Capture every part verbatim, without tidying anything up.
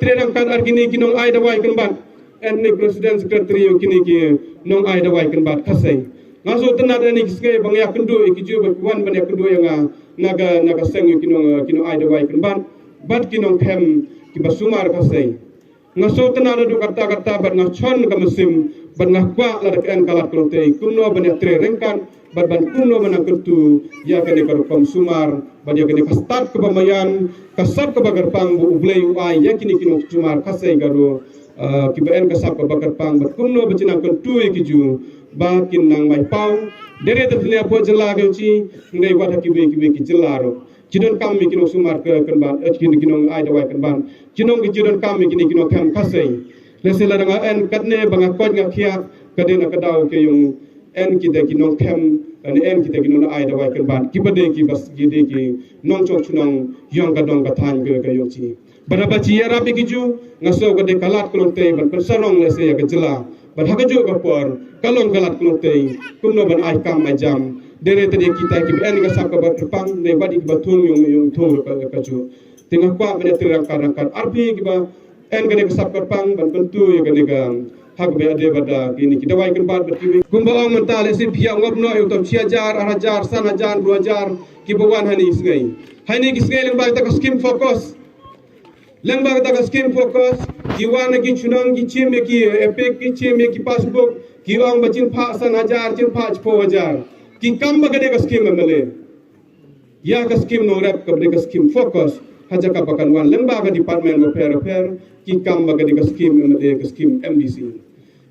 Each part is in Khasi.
Te rangkat ar kine ki nong ai dawai kynbat, en ne president secretary ïa kine ki nong ai dawai kynbat Khasi. Nga sngewtynnat ïa kine ki sngi ba nga ïakynduh ïa ki ju ba ki wan ban ïakynduh ïa nga na ka, na ka seng ïa ki nong, ki nong ai dawai kynbat bad ki nongkhem kiba sumar Khasi. Nga sngewtynnat naduh katta katta bad nga shon ka mynsiem bad nga kwah lada ka en ka lad ka long te kumno ban ïatrei ryngkat bad ban kumno ban nang kyntu ïa kane ka rukom sumar bad ïa kane ka stad kaba maïan, ka sap kaba kyrpang ba U Blei u ai ïa kine ki nongsumar Khasi Garo, ah, kiba en ka sap kaba kyrpang bad kumno ba kin nang kyntu ïa ki ju ba kin nang mai paw. Dei re te tynne hapoh jylla ka jong ngi, hynrei wat ha kiwei kiwei ki jylla ruh. Ki donkam ïa ki nongsumar kynbat, eh, ki, ki nong ai dawai kynbat. Ki nong, ki donkam ïa kine ki nongkhem Khasi. Lehse lada nga en katne ba nga koit nga khiah, ka dei na ka daw ka jong en kita ki nongkhem, ne en kita ki nong ai dawai kynbat. Kiba dei kiba, ki dei ki nongshong shnong jong ka dong ka thaiñ ka, ka jong ngi. Bad haba ngi ïarap ïa ki ju, nga sngew ka dei ka lad ka long tei ban pynsarong lehse ïa ka jylla. Bad ha kajuh ka por, ka long ka lad ka long tei kumno ban ai kam ai jam. Dei re te dei kita kiba en ka sap kaba kyrpang, dei bad kiba thung ïong ïong thung ka, kajuh. Te nga kwah ban ïatrei ryngkat ryngkat arphi kiba en kane ka sap kyrpang ban kyntu ïa kane ka, ha kaba ïadei bad kine ki dawai kynbat bad kiwei. Kumba ong mynta lehse phi ïa ngop noh ïa uta u shi hajar, ar hajar, san hajar, hynriew hajar kiba wan ha kine ki sngi. Ha kine ki sngi lyngba kita ka skim FOCUS. Lyngba kita ka skim FOCUS, ki wan na ki shnong, ki shim ïa ki EPIC, ki shim ïa ki passbook, ki ong ba shin phah san hajar, shin phah shiphew hajar. Ki kam ba ka dei ka skim MLA. Ïa ka skim nongrep kaba dei ka skim FOCUS, ha jaka ba kan wan lyngba ka department bapher bapher, ki kam ba ka dei ka skim MLA, ka skim MDC.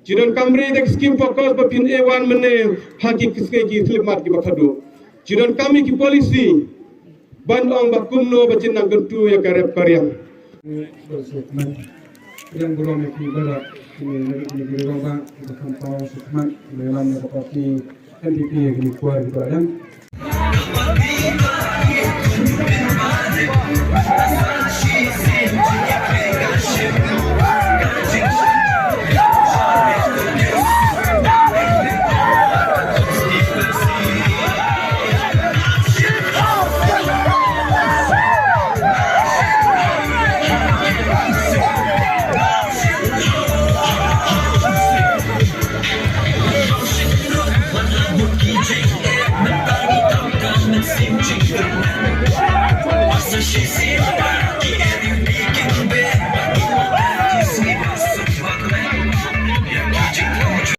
Ngi donkam re da ka skim FOCUS ba phin ïa wan mynne ha ki, ki sngi ki khyllipmat kiba khadduh. Ngi donkam ïa ki policy ban ong ba kumno ba kin nang kyntu ïa ka rep ka riang. Yang burom ïa ki ba da kine, kine ki rangbah kiba kham paw sha khmat, ïalam na ka party NPP ïa kine ki kwah kiba da.